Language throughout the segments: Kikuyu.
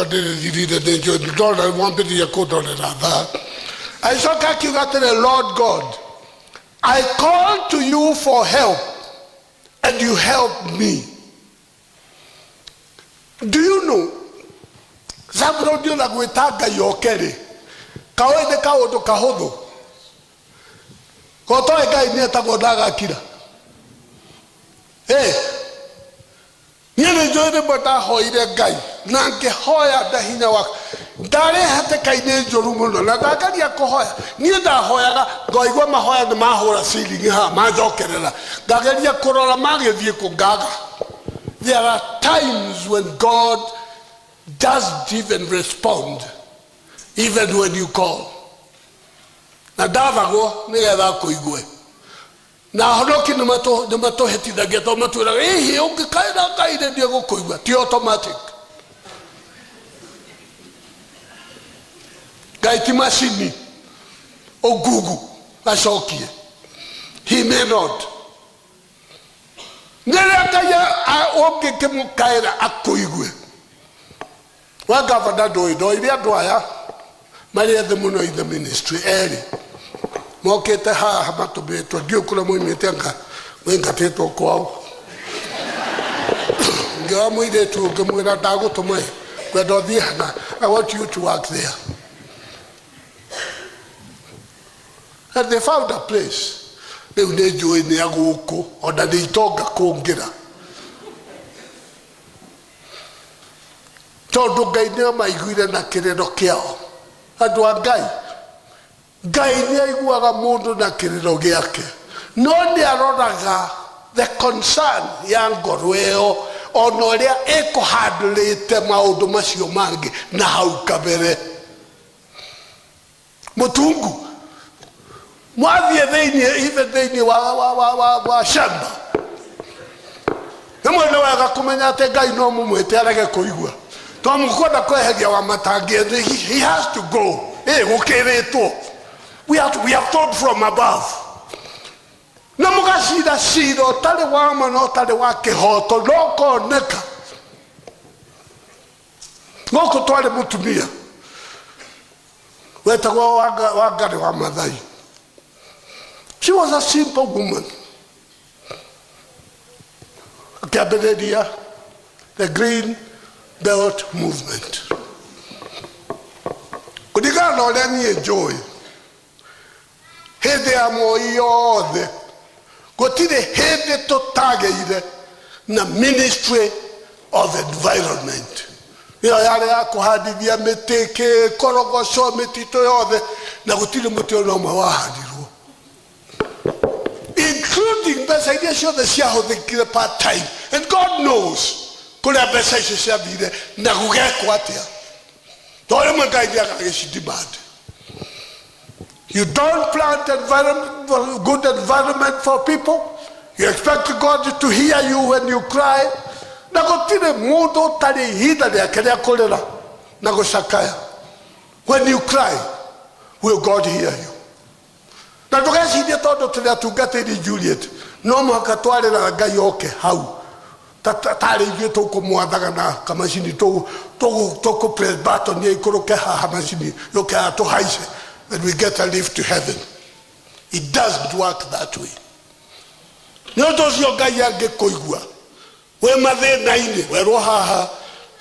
rĩakwa ndĩrĩthirire nĩ njũĩ ndona mwambĩrĩria kũndorera thaa. Agĩcoka akiuga atĩrĩ, Lord God, I called to you for help and you helped me. Do you know Zabuloni ona gwĩta Ngai oke rĩ, kaũĩ nĩ kaũndũ kahũthũ? Gotoĩ Ngai nĩ etagwo na agakira. Hey, niĩ nĩ njũĩ rĩmwe ndahoire Ngai na ngĩhoya nda hinya wa ndarĩ hatĩka-inĩ njũru mũno na ndageria kũhoya niĩ ndahoyaga ngaigua mahoya nĩ mahũra ceiling haha manjokerera ngageria kũrora magĩthiĩ kũ ngaga. There are times when God doesn't even respond even when you call. Na ndathagwo nĩgetha akũigue. Na ahonoki nĩ matũhĩtithagia tondũ matwĩraga ĩhĩ ũngĩkaĩra Ngai rĩ ndiegũkũigua. Ti automatic. Ngai ti macini ũngungu acokie. He may not. Rĩrĩa Ngai ũngĩkĩmũkaĩra akũigue. We gavana ndũĩ ndoire andũ aya marĩ ethĩ mũno in the ministry erĩ mokĩte haha matũmĩtwo ndiũĩ kũrĩa moimĩte anga maingatĩtwo kwao. Ngĩoya mũirĩtu ngĩmwĩra ndagũtũma ĩ ngwenda ũthiĩ hana I want you to work there. And they found a place. Rĩu nĩ njũĩ nĩ a gũkũ ona nĩ itonga kũngĩra. Tondũ Ngai nĩ amaiguire na kĩrĩro kĩao. Andũ a Ngai, Ngai nĩ aiguaga mũndũ na kĩrĩro gĩake, no nĩ aroraga the concern ya ngoro ĩyo ona ũrĩa ĩkũhandlĩte maũndũ macio mangĩ na hau kabere. Mũtungu mwathiĩ thĩinĩ even thĩinĩ wa, wa, wa, wa, wa shamba rĩmwe nĩ wega kũmenya atĩ Ngai no mũmwĩte arege kũigua to mũkwenda kweheria wa matangi he has to go. Ĩ gũkĩrĩtwo we are told from above na mũgacira cira ũtarĩ wa ma na ũtarĩ wa kĩhoto no koneka gũkũ twarĩ mũtumia wetagwo Wangari wa Maathai. She was a simple woman. Akĩambĩrĩria the Green Belt Movement. Kũringana na ũrĩa niĩ njũĩ, hĩndĩ ya Moi yothe gũtirĩ hĩndĩ tũtagĩire na Ministry of Environment. Ĩyo yarĩ ya kũhandithia mĩtĩ kĩ korogoco mĩtitũ yothe na gũtirĩ mũtĩ ona ũmwe wahandirwo, including mbeca iria ciothe ciahũthĩkire part time, and God knows kũrĩa mbeca icio ciathire na gũgekwo atĩa, tondũ rĩmwe Ngai nĩ agagĩcidemand. You don't plant environment, good environment for people. You expect God to hear you when you cry. Na gũtirĩ mũndũ ũtarĩ ihinda rĩake rĩa kũrĩra na gũcakaya. When you cry, will God hear you? Na ndũgecirie tondũ tũrĩ atungatĩri Juliet, no mũhaka twarĩra Ngai oke hau. Tarĩ ithuĩ tũkũmwathaga na kamacini tũkũ press button ĩikũrũke haha macini yũke haha tũhaice and we get a lift to heaven. It doesn't work that way. Nĩ ũndũ ũcio Ngai angĩkũigua wĩ mathĩna-inĩ werwo haha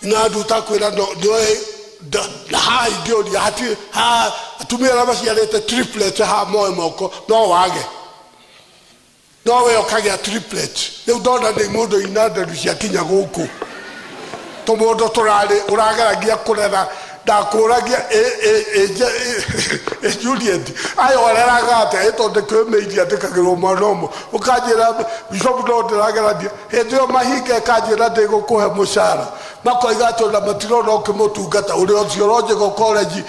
na nduta kwĩra no nĩoĩ na haha ingĩũria hatirĩ haha atumia arĩa maciarĩte triplet haha moe moko no wage no we ũkagĩa triplet. Rĩu ndona nĩ mũndũ ina nderu ciakinya gũkũ tũmũndũ tũrarĩ ũrageragia kũrera ndakũragia ĩ Juliet aya ũreraga atĩa ĩ tondũ kwĩ mĩiria ndĩkagĩrwo mwana ũmwe ũkanjĩra bishop no ndĩragerania hĩndĩ ĩyo mahinga ĩkanjĩra ndĩgũkũhe mũcara makoiga atĩ ona matirona ũkĩmũtungata ũrĩ theological college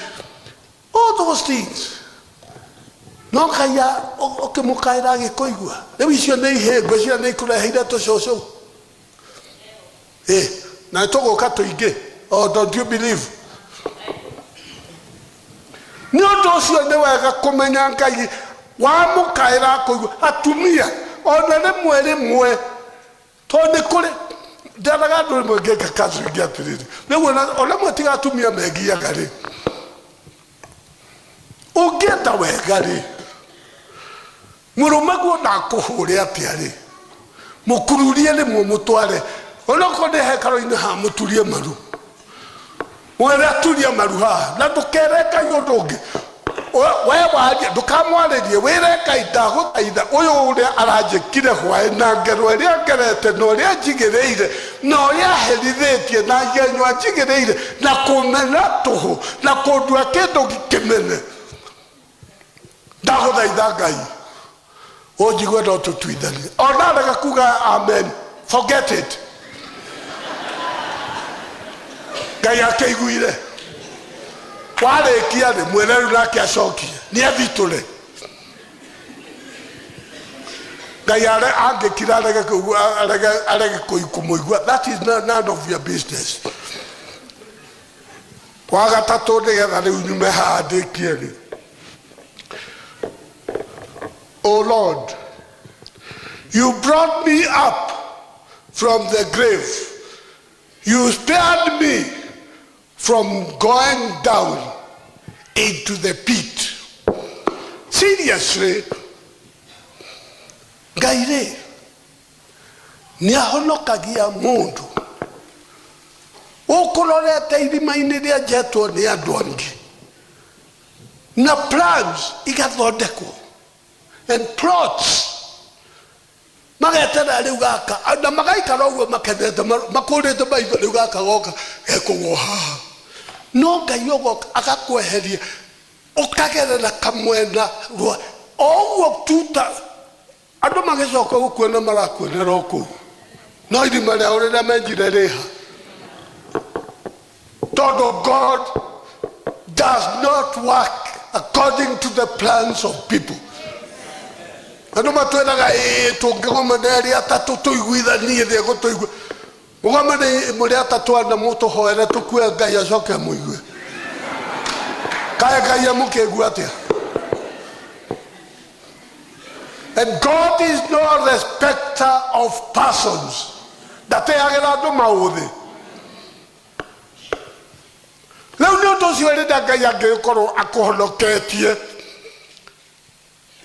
all those things no Ngai ũkĩmũkaĩra agĩkũigua. Rĩu icio nĩ ihĩngũ icio nĩ ikũreheire tũcũcũ ĩ na tũgũka tũingĩ. Oh, don't you believe? Nĩ ũndũ ũcio nĩ wega kũmenya Ngai wamũkaĩra akũigua. Atumia ona rĩmwe rĩmwe tondũ nĩ kũrĩ Nderaga andũ rĩmwe ngĩka counseling atĩrĩrĩ, rĩu ona mwetiga atumia megiaga rĩ, ũngĩenda wega rĩ, mũrũme guo ndakũhũre atĩa rĩ, mũkururie rĩmwe mũtware onokorwo nĩ hekarũ-inĩ haha mũturie maru, mwere aturie maru haha, na ndũkere Ngai ũndũ ũngĩ. We waria ndũkamwarĩrie, wĩre Ngai ndagũthaitha ũyũ ũrĩa aranjĩkire hwaĩ na ngero ĩrĩa ngerete na ũrĩa njigĩrĩire na ũrĩa aherithĩtie na ngenyo anjigĩrĩire na kũmena tũhũ na kũndua kĩndũ kĩmene, ndagũthaitha Ngai ũnjigue no tũtuithanie. Ona arega kuga amen, forget it. Ngai akĩiguire warĩkia rĩ, mwĩre rĩu nake acokie nĩ athitũre. Ngai are angĩkira arege kũigua, arege arege kũmũigua, that is none of your business. Wa gatatũ nĩgetha rĩu nyume haha ndĩkie rĩ, O Lord, you brought me up from the grave. You spared me from going down into the pit. Seriously, Ngai rĩ nĩ ahonokagia mũndũ ũkũrorete irima-inĩ rĩenjetwo nĩ andũ angĩ na plans igathondekwo and plots magetera rĩu gaka na magaikara ũguo makenete makũrĩte maitho rĩu gaka goka gekũgwo haha, no Ngai ũgoka agakweheria ũkagerera kamwena rwa o ũguo tuta andũ magĩcoka gũkuona marakuonera o kũu, no irima rĩao rĩrĩa menjire rĩha, tondũ God does not work according to the plans of people. Andũ matwĩraga ĩĩ tũngĩgomana erĩ atatũ tũiguithanie thĩ gũtũigua mũgomane mũrĩ atatũ ana mũtũhoere tũkue Ngai acoke amũigue. Kaĩ Ngai amũkĩigua atĩa? And God is no respecter of persons. Ndateagĩra andũ maũthĩ. Rĩu nĩ ũndũ ũcio rĩrĩa Ngai angĩkorwo akũhonoketie,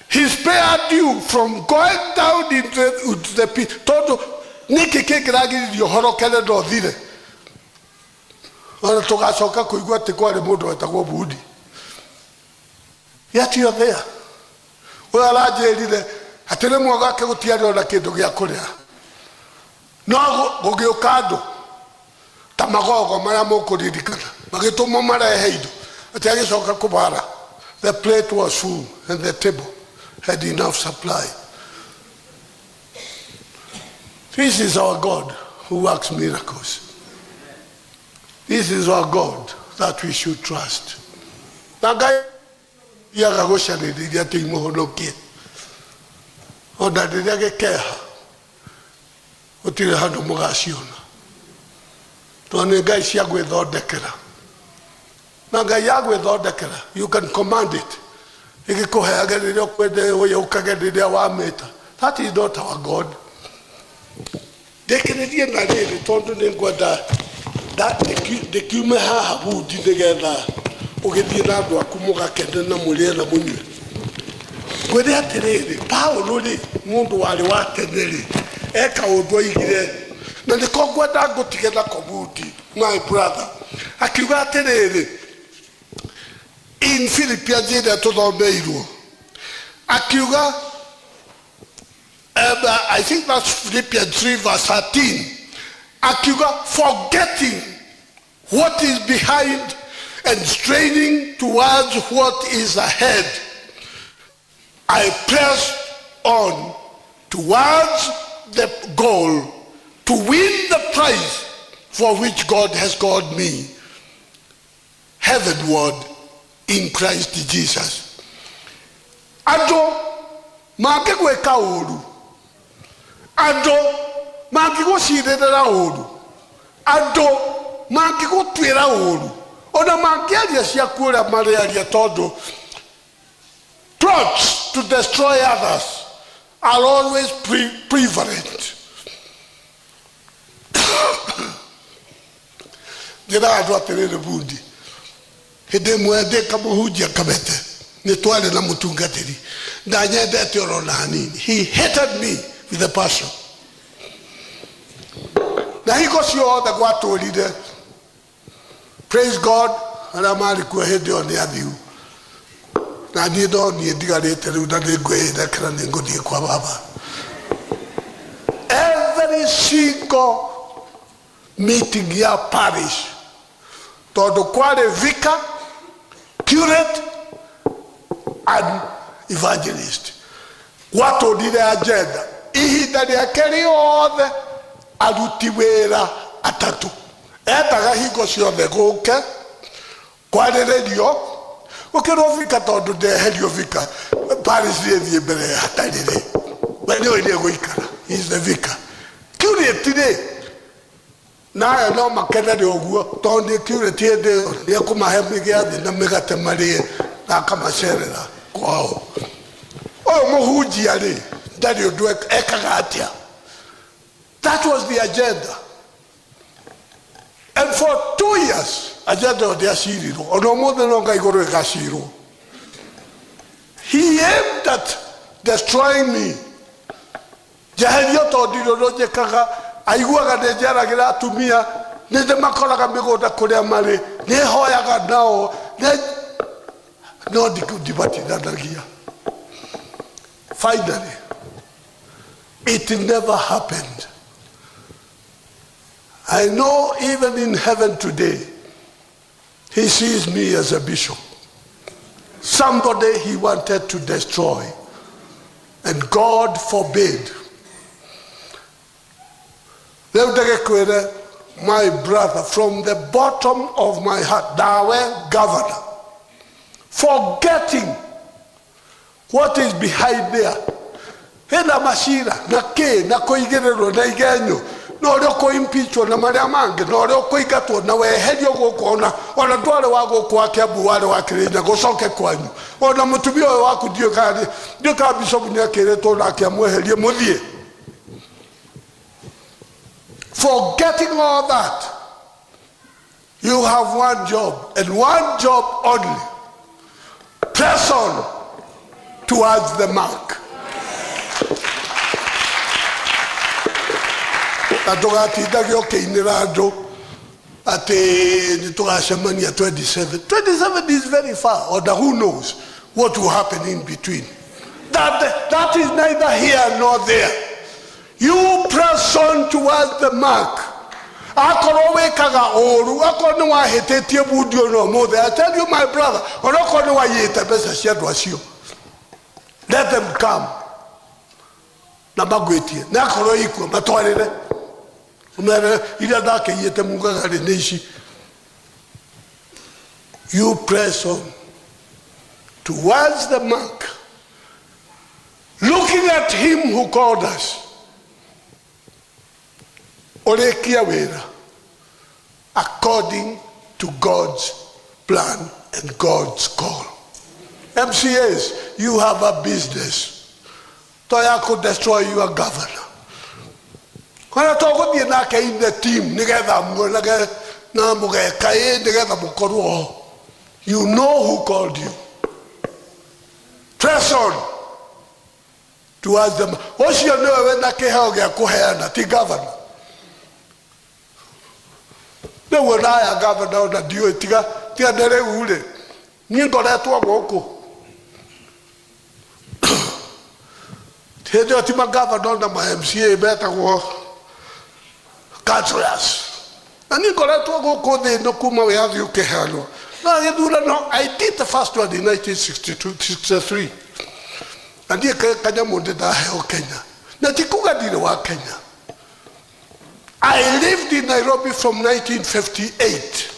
he spared you from going down into the pit. Tondũ nĩkĩ kĩngĩragiririe ũhorokere na ũthire? Ona tũgacoka kũigua atĩ kwarĩ mũndũ wetagwo Bundi. Yet you're there. Ũyũ aranjĩrire atĩ rĩmwe gwake gũtiarĩ ona kĩndũ gĩa kũrĩa, no gũgĩũka andũ ta magogo marĩa mũkũririkana magĩtũmwo marehe indo, atĩ agĩcoka kũbara, the plate was full and the table had enough supply. This is our God who works miracles. This is our God that we should trust. Na Ngai thiaga gũcarĩrĩria atĩ imũhonokie ona rĩrĩa gĩkeha gũtirĩ handũ mũgaciona, tondũ nĩ Ngai cia gwĩthondekera, na Ngai ya gwĩthondekera you can command it ĩgĩkũheage rĩrĩa ũkwenda, yũkage rĩrĩa wamĩta. That is not our God. Ndĩkĩrĩrie na rĩrĩ tondũ nĩ ngwenda ndĩkiume haha bundi nĩgetha ũgĩthiĩ na andũ aku mũgakene na mũrĩe na mũnyue. Ngwĩre atĩrĩrĩ, Paulo rĩ, mũndũ warĩ wa tene rĩ, e kaũndũ oigire na nĩko ngwenda ngũtige nako bundi, my brother. Akiuga atĩrĩrĩ, in Philippians ĩrĩa tũthomeirwo, akiuga I think that's Philippians 3 verse 13. Akiuga, forgetting what is behind and straining towards what is ahead, I press on towards the goal to win the prize for which God has called me heavenward in Christ Jesus. Andũ mangĩgwĩka ũru, andũ mangĩgũcirĩrĩra ũru, andũ mangĩgũtuĩra ũru, ona mangĩaria ciaku ũrĩa marĩaria, tondũ plots to destroy others are always prevalent. Njĩraga andũ atĩrĩrĩ, bundi hĩndĩ ĩmwe ndĩ kamũhunjia Kabete, nĩ twarĩ na mũtungatĩri ndanyendete oro na hanini. He hated me with a passion, na hingo ciothe gwatũrire. Praise God, arĩa marĩ kuo hĩndĩ ĩyo nĩ athiu, na niĩ no niĩ ndigarĩte rĩu, na nĩ ngwĩrekera nĩ ngũthiĩ kwa baba. Every single meeting ya parish, tondũ kwarĩ vicar, curate and evangelist, gwatũndire agenda ihinda rĩake rĩothe. Aruti wĩra atatũ endaga hingo ciothe gũke kwarĩrĩrio gũkĩrwo vika, tondũ ndeherio vika parish ĩthiĩ mbere hatarĩ rĩ, we nĩũĩ nĩ egũikara. He is the vicar. Curate rĩ, nayo no makenere ũguo, tondũ nĩ curate hĩndĩ ĩyo nĩ ekũmahe mĩgĩathĩ na mĩgate marĩe na akamacerera kwao. Ũyũ mũhunjia rĩ, ndarĩ ũndũ ekaga atĩa. That was the agenda, and for 2 years agenda ĩyo ndĩacirirwo. Ona ũmũthĩ no nga igũrũ ĩgacirwo. He aimed at destroying me, njeherio, tondũ ndirĩ ũndũ njĩkaga. Aiguaga nĩ njeragĩra atumia, nĩ ndĩmakoraga mĩgũnda kũrĩa marĩ, nĩ hoyaga nao, no ndibatithanagia. Finally, it never happened. I know even in heaven today he sees me as a bishop, somebody he wanted to destroy, and God forbid. Rĩu ndĩgĩkwĩre, my brother, from the bottom of my heart, nawe governor, forgetting what is behind there, hena macira na kĩ na kũigĩrĩrwo na igenyo na ũrĩa ũkũ-impeachwo na marĩa mangĩ na ũrĩa ũkũingatwo na weherio gũkũ, ona ndwarĩ wa gũkũ wa Kiambu, warĩ wa Kĩrĩnyaga, gũcoke kwanyu. Ona mũtumia ũyũ waku, ndiũĩ kana bishop nĩ akĩrĩtwo nake amweherie mũthiĩ. Forgetting all that, you have one job and one job only: press on towards the mark, na ndũgatindage ũkĩinĩra andũ atĩ nĩ tũgacemania 27. 27 is very far. Ona who knows what will happen in between? That is neither here nor there. You press on towards the mark. Akorwo wĩkaga ũru, akorwo nĩ wahĩtĩtie bundi ũno ũmũthĩ, I tell you, my brother, onokorwo nĩ waiyĩte mbeca cia andũ acio, let them come na magwĩtie, na akorwo ikuo matwarĩre, ũmere iria ndakĩiyĩte mugaga rĩ nĩ ici. You press on towards the mark, looking at him who called us. Ũrĩkie wĩra according to God's plan and God's call. MCAs, you have a business to ya kũ destroy your governor. Ona to gũthiĩ nake in the team nĩgetha muonage na mũgeka ĩ nĩgetha mũkorwo ho. You know who called you. Press on towards them. Ũcio nĩwe wĩna kĩheo gĩa kũheana, ti governor. Rĩu ona aya governor, ona ndiũĩ, tiga nĩ rĩu rĩ, niĩ ngoretwo gũkũ hĩndĩ ĩyo ti magavana ona ma MCA, metagwo councillors, na niĩ ngoretwo gũkũ thĩ ĩno kuma wĩyathi ũkĩheanwo na gĩthurano. I did the first one in 1962, 63, na niĩ kanyamũ ndĩ ndaheo Kenya, na ti kuga ndirĩ wa Kenya. I lived in Nairobi from 1958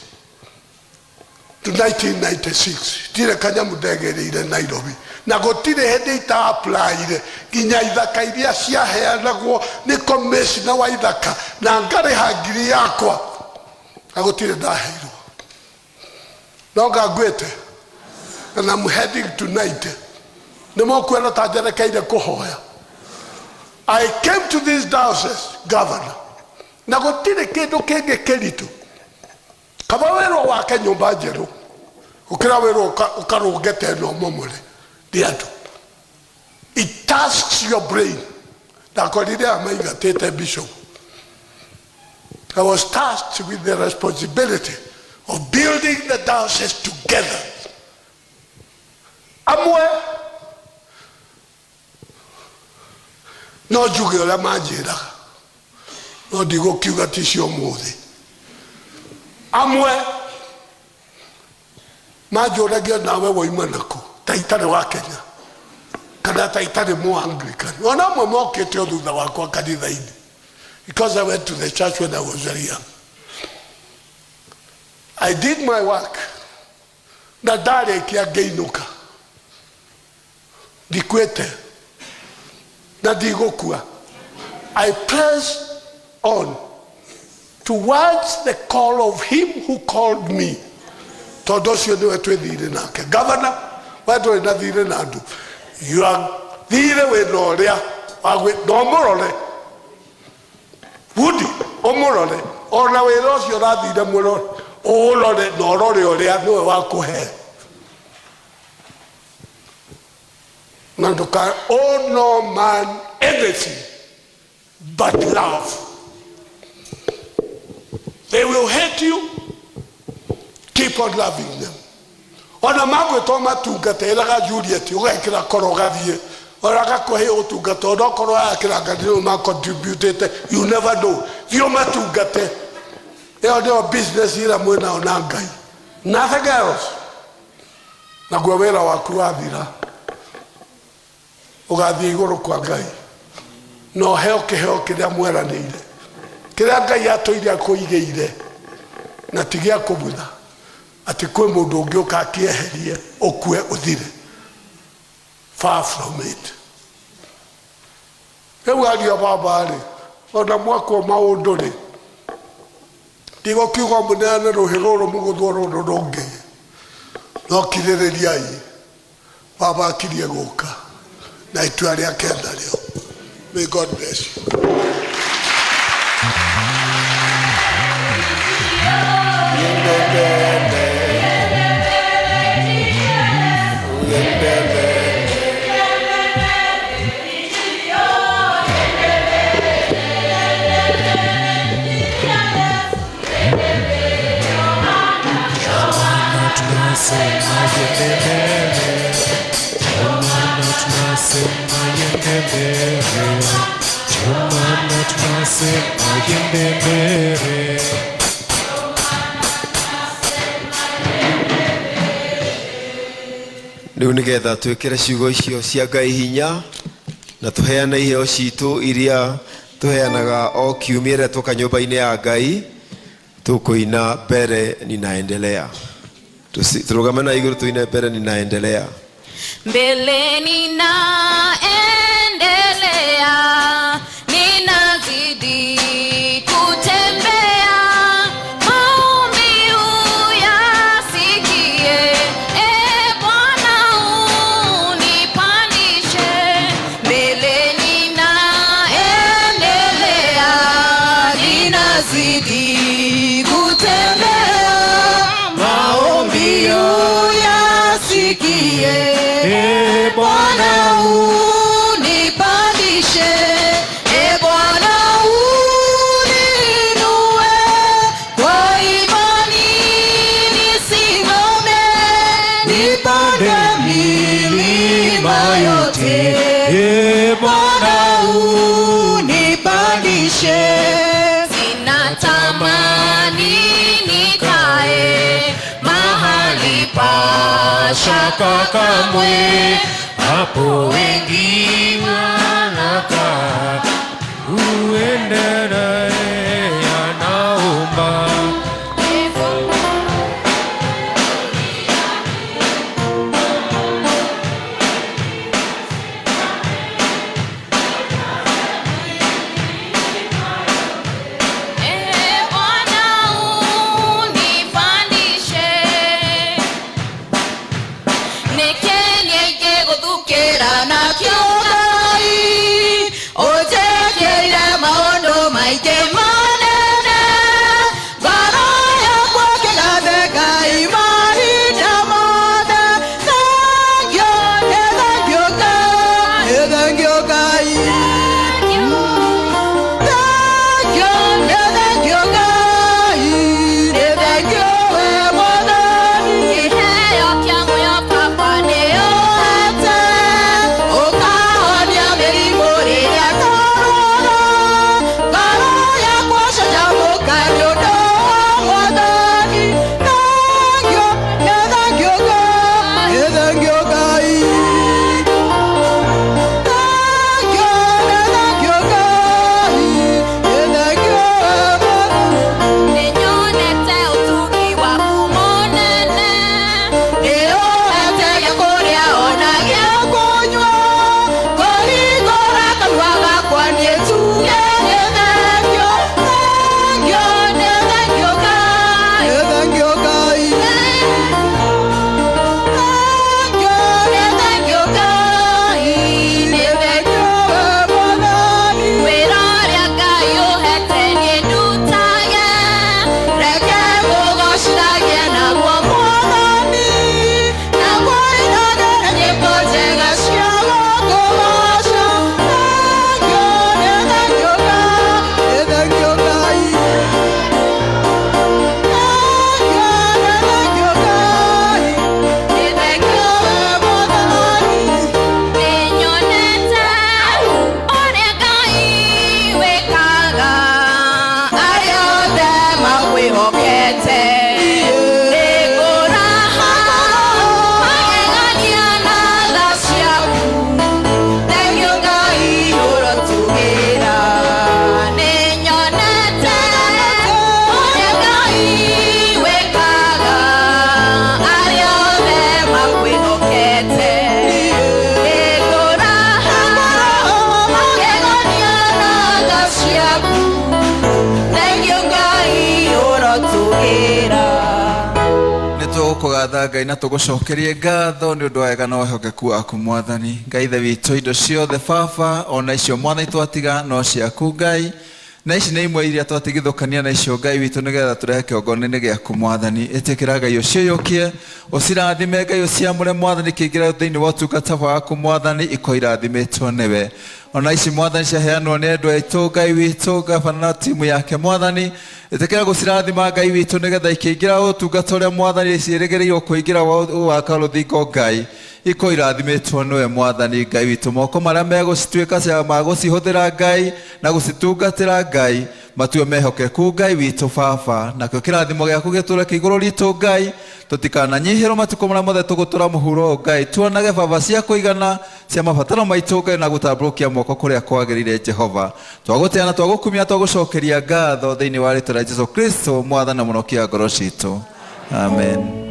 to 1996. Ndirĩ kanyamũ ndegereire Nairobi, na gũtirĩ hĩndĩ ita-applyire nginya ithaka iria ciaheanagwo nĩ commissioner wa ithaka, na ngarĩha ngiri yakwa, na gũtirĩ ndaheirwo. No ngangwĩte, and I'm heading to 90. Nĩ mũkuona ta njerekeire kũhoya. I came to this diocese, governor. Na gũtirĩ kĩndũ kĩngĩ kĩritũ kaba wĩrwo wake nyũmba njerũ gũkĩra wĩrwo ũkarũnge ta ĩno momore nĩ andũ. It tasks your brain. Ndakorire aya maingatĩte bishop. I was tasked with the responsibility of building the diocese together. Amwe no njuge ũrĩa manjĩraga, no ndigũkiuga ti cio ũmũthĩ. Amwe manjũragia nawe woima nakũ, ta itarĩ wa Kenya kana ta itarĩ mũ Anglican. Ona amwe mokĩte o thutha wakwa kanitha-inĩ, because I went to the church when I was very young. I did my work na ndarĩkia ngĩinũka. Ndikuĩte na ndigũkua. I press on towards the call of him who called me. Tondũ ũcio nĩwe twĩ thirĩ nake. Governor, we ndũrĩ na thirĩ na andũ. Your thirĩ wĩna ũrĩa na ũmũrore. Woody, ũmũrore. Ona wĩra ũcio ũrathire mũrore, ũũrore na ũrore ũrĩa nĩwe wakũhe. Na ndũka owe no man anything but love. They will hate you, keep on loving them. Ona magwĩtwo matungata, ĩraga Juliet ũgekĩra koro ũgathiĩ ona gakũhe ũtungata, ona okorwo aya kĩranganĩro ma contributĩte, you never know. Thiĩ ũmatungate. Ĩyo nĩyo business ĩrĩa mwĩnayo na Ngai, nothing else. Naguo wĩra waku wathira, ũgathiĩ igũrũ kwa Ngai na ũheo kĩheo kĩrĩa mweranĩire, kĩrĩa Ngai atũire akũigĩire, na ti gĩa kũbutha atĩ kwĩ mũndũ ũngĩ ũka akĩeherie ũkue ũthire. Far from it. Rĩu ariũ a baba rĩ, ona mwakwo maũndũ rĩ, ndigũkiuga mũneane rũhĩ rũrũ mũgũthwo rũrũ rũngĩ, no kirĩrĩriai, baba akirie gũka na itua rĩake narĩo. May God bless you. Tunasema yende mbele, maana tunasema yende mbele, maana tunasema yende mbele. Rĩu nĩgetha twĩkĩre ciugo icio cia Ngai hinya na tũheane iheo citũ iria tũheanaga o kiumia rĩrĩa twoka nyũmba-inĩ ya Ngai, tũkũina Mbele Ninaendelea. Tũrũgame na igũrũ tũine Mbele Ninaendelea. Mbele ninaendelea, ninazidi kutembea, maombi uyasikie, e Bwana unipandishe. Mbele ninaendelea, ninazidi kutembea, maombi uyasikie, E Bwana unipandishe, e Bwana uninue, kwa imani nisimame, nipande milima yote, E Bwana Bwana unipandishe. Sinatamani nikae mahali pa shaka kamwe, hapo wengi wanakaa, uendelee anaomba. Ee Bwana unipandishe, nĩkĩ gũthukĩra nakĩo Ngai, ũnjĩkĩire maũndũ. Tũgũkũgatha Ngai na tũgũcokerie ngatho nĩ ũndũ wa wega na wĩhokeku waku Mwathani. Ngai Ithe witũ, indo ciothe Baba, ona icio Mwathani twatiga no ciaku Ngai, na ici nĩ imwe iria twatigithũkania na icio Ngai witũ nĩgetha tũrehe kĩongoni-inĩ gĩaku Mwathani. Ĩtĩkĩra Ngai ũciũyũkie, ũcirathime Ngai, ũciamũre Mwathani, kĩingĩra thĩinĩ wa ũtungata waku Mwathani, iko irathimĩtwo nĩwe. Ona ici Mwathani ciaheanwo nĩ andũ aitũ Ngai witũ, gabana na timu yake Mwathani, ĩtĩkĩra gũcirathima Ngai witũ nĩgetha ikĩingĩra ũtungata ũrĩa Mwathani ciĩrĩgĩrĩirwo kũingĩra wa rũthingo Ngai, iko irathimĩtwo nĩwe Mwathani Ngai witũ. Moko marĩa megũcituĩka cia ma gũcihũthĩra Ngai na gũcitungatĩra Ngai matue mehokeku Ngai witũ Baba, nakĩo kĩrathimo gĩaku gĩtũre kĩ igũrũ ritũ Ngai, tũtikananyihĩrwo matukũ marĩa mothe tũgũtũra mũhuro Ngai, tuonage Baba cia kũigana cia mabataro maitũ Ngai na gũtambũrũkia moko kũrĩa kwagĩrĩire Jehova. Twagũtĩa na twagũkumia, twagũcokeria ngatho thĩinĩ wa rĩtwa rĩa Jesu Kristo Mwathani na Mũhonokia ngoro citũ, amen.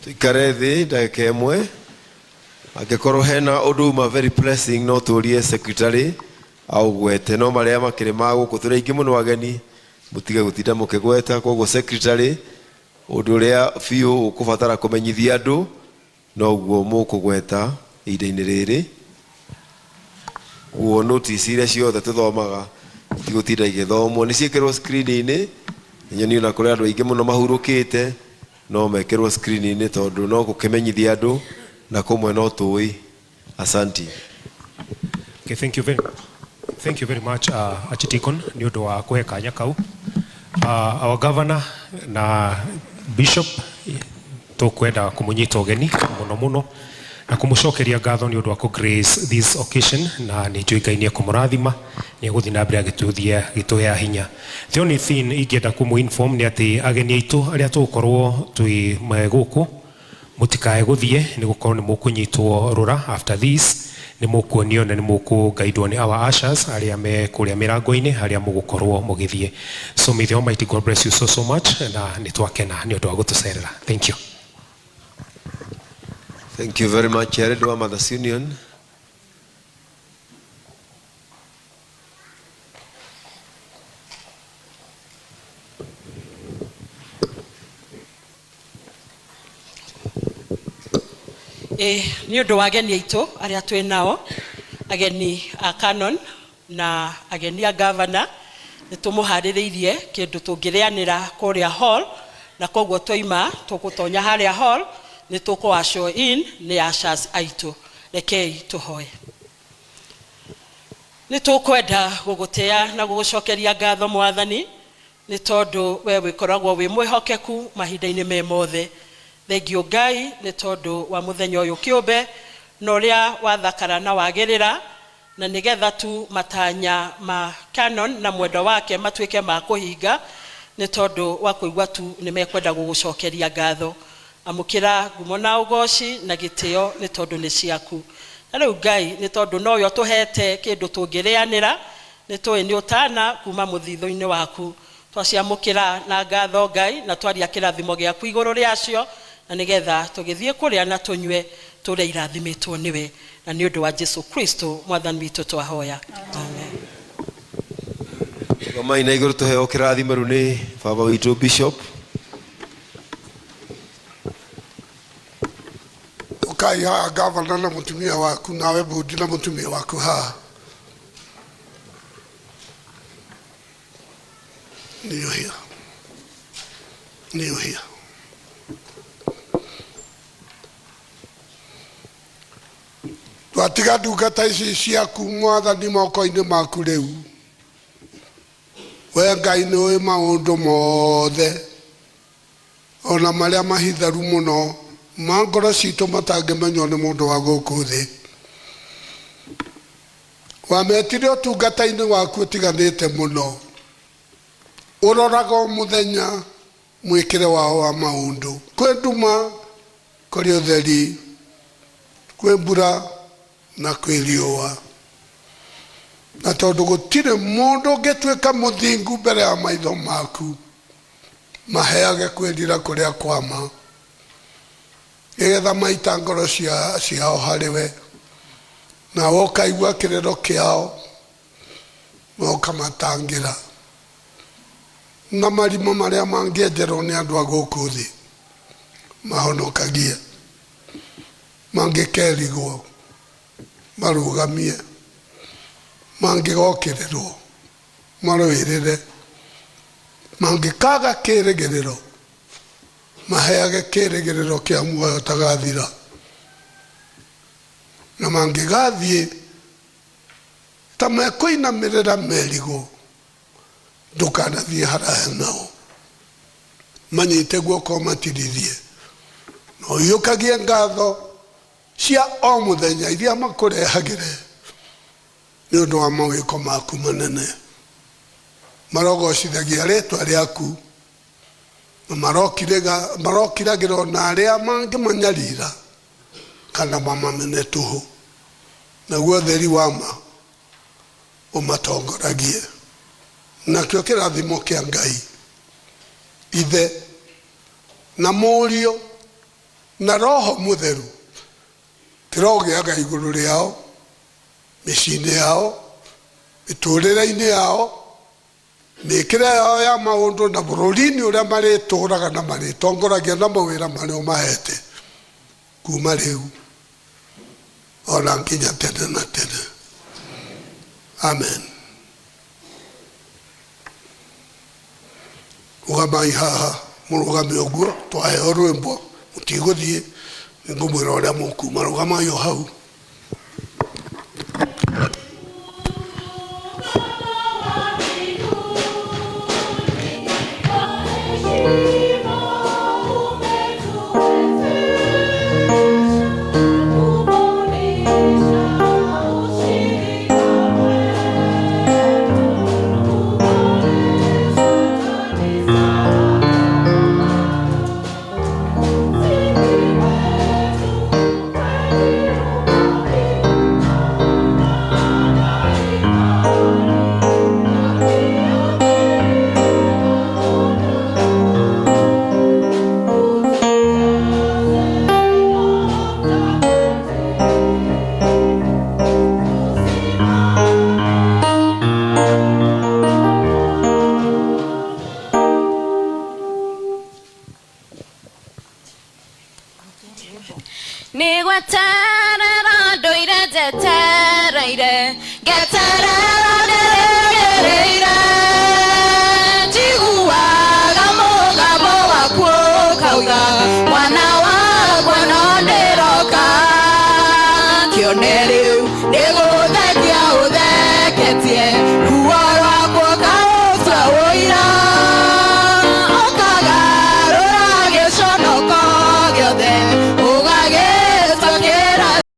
Tuikare thĩ ndagĩka ĩmwe, angĩkorwo hena ũndũ uma very pressing no tũrie secretary aũgwete, no marĩa makĩrĩ ma gũkũ tũrĩ aingĩ mũno ageni, mũtige gũtinda mũkĩgweta. Koguo secretary, ũndũ ũrĩa biũ ũkũbatara kũmenyithia andũ noguo mũkũgweta ihinda-inĩ rĩrĩ. Guo notice iria ciothe tũthomaga itigũtinda igĩthomwo, nĩ ciĩkĩrwo screen-inĩ. Nyoni ona kũrĩ andũ aingĩ mũno mahurũkĩte, no mekĩrwo screen-inĩ tondũ no gũkĩmenyithia andũ na kũmwe no tũĩ. Asanti. Okay, thank you very much, Archdeacon, nĩ ũndũ wa kũhe kanya kau. Our governor na bishop, tũkwenda kũmũnyita ũgeni mũno mũno na kũmũcokeria ngatho nĩ ũndũ wa kũ grace this occasion, na nĩ njũĩ Ngai nĩ ekũmũrathima, nĩ egũthiĩ na mbere agĩtũthia agĩtũhea hinya. The only thing ingĩenda kũmũ inform nĩ atĩ ageni aitũ arĩa tũgũkorwo twĩ gũkũ, mũtikae gũthiĩ nĩ gũkorwo nĩ mũkũnyitwo rũra. After this nĩ mũkuonio na nĩ mũkũgaidwo nĩ our ushers arĩa me kũrĩa mĩrango-inĩ harĩa mũgũkorwo mũgĩthiĩ. So may the Almighty God bless you so so much, na nĩ twakena nĩ ũndũ wa gũtũcerera. Thank you. Thank you very much, Jared wa Mothers Union. Ĩ nĩ ũndũ wa ageni aitũ arĩa twĩ nao, ageni a Canon na ageni a governor, nĩ tũmũharĩrĩirie kĩndũ tũngĩrĩanĩra kũrĩa hall, na koguo twaima tũgũtonya harĩa hall nĩ tũkũ usher in nĩ ushers aitũ. Rekei tũhoe. Nĩ tũkwenda gũgũtĩa na gũgũcokeria ngatho Mwathani, nĩ tondũ we wĩkoragwo wĩ mwĩhokeku mahinda-inĩ me mothe. Thengio Ngai nĩ tondũ wa mũthenya ũyũ kĩũmbe na ũrĩa wathakara na wagĩrĩra, na nĩgetha tu matanya ma Canon na mwendwa wake matuĩke ma kũhinga, nĩ tondũ wa kũigua tu nĩ mekwenda gũgũcokeria ngatho. Amũkĩra ngumo na ũgoci na gĩtĩo nĩ tondũ nĩ ciaku. Na rĩu Ngai, nĩ tondũ nowe ũtũhete kĩndũ tũngĩrĩanĩra, nĩ tũĩ nĩ ũtana kuma mũthithũ-inĩ waku. Twaciamũkĩra na ngatho Ngai, na twaria kĩrathimo gĩaku igũrũ rĩacio, na nĩgetha tũgĩthiĩ kũrĩa na tũnyue tũrĩa irathimĩtwo nĩwe, na nĩ ũndũ wa Jesu Kristo Mwathani witũ twahoya, amen. Rũgamai na igũrũ tũheo kĩrathimo rĩu nĩ baba witũ bishop. Ũkai haha, gavana na mũtumia waku, nawe bundi na mũtumia waku haha. Kneel here. Kneel here. Twatiga ndungata ici ciaku Mwathani moko-inĩ maku rĩu. We Ngai nĩ ũĩ maũndũ mothe, ona marĩa mahitharu mũno ma ngoro citũ matangĩmenywo nĩ mũndũ wa gũkũ thĩ. Wametire ũtungata-inĩ waku ũtiganĩte mũno, ũroraga o mũthenya mwĩkĩre wao wa maũndũ, kwĩ nduma, kũrĩ ũtheri. Kwĩ mbura na kwĩ riũa. Na tondũ gũtirĩ mũndũ ũngĩtuĩka mũthingu mbere ya maitho maku, maheage kwĩrira kũrĩa kwa ma, nĩgetha maita ngoro ciao harĩ we, nawe ũkaigua kĩrĩro kĩao na ũkamatangĩra na marima marĩa mangĩenjerwo nĩ andũ a gũkũ thĩ mahonokagie, mangĩkerigwo marũgamie, mangĩgokĩrĩrwo marũĩrĩre, mangĩkaga kĩrĩgĩrĩro maheage kĩrĩgĩrĩro kĩa muoyo tagathira, na mangĩgathiĩ ta mekũinamĩrĩra merigwo, ndũkanathiĩ haraya nao, manyite guoko matirithie, na ũiyũkagie ngatho cia o mũthenya iria makũrehagĩre nĩ ũndũ wa mawĩko maku manene. Marogocithagia rĩtwa rĩaku na marokiragĩrwo na arĩa mangĩmanyarira kana mamamene tũhũ, naguo ũtheri wa ma ũmatongoragie. Nakĩo kĩrathimo kĩa Ngai Ithe na Mũriũ na Roho Mũtheru kĩrogĩaga igũrũ rĩao, mĩciĩ-inĩ yao, mĩtũrĩre-inĩ yao, mĩkĩre yao ya maũndũ, na bũrũri-inĩ ũrĩa marĩtũraga na marĩtongoragia na mawĩra marĩa ũmahete kuma rĩu ona nginya tene na tene. Amen. Rũgamai haha, mũrũgame ũguo, twaheo rwĩmbo, mũtigũthiĩ, nĩngũmwĩra ũrĩa mũkuma. Rũgamai o hau. Nĩ gweterera ndũire njetereire, ngeterera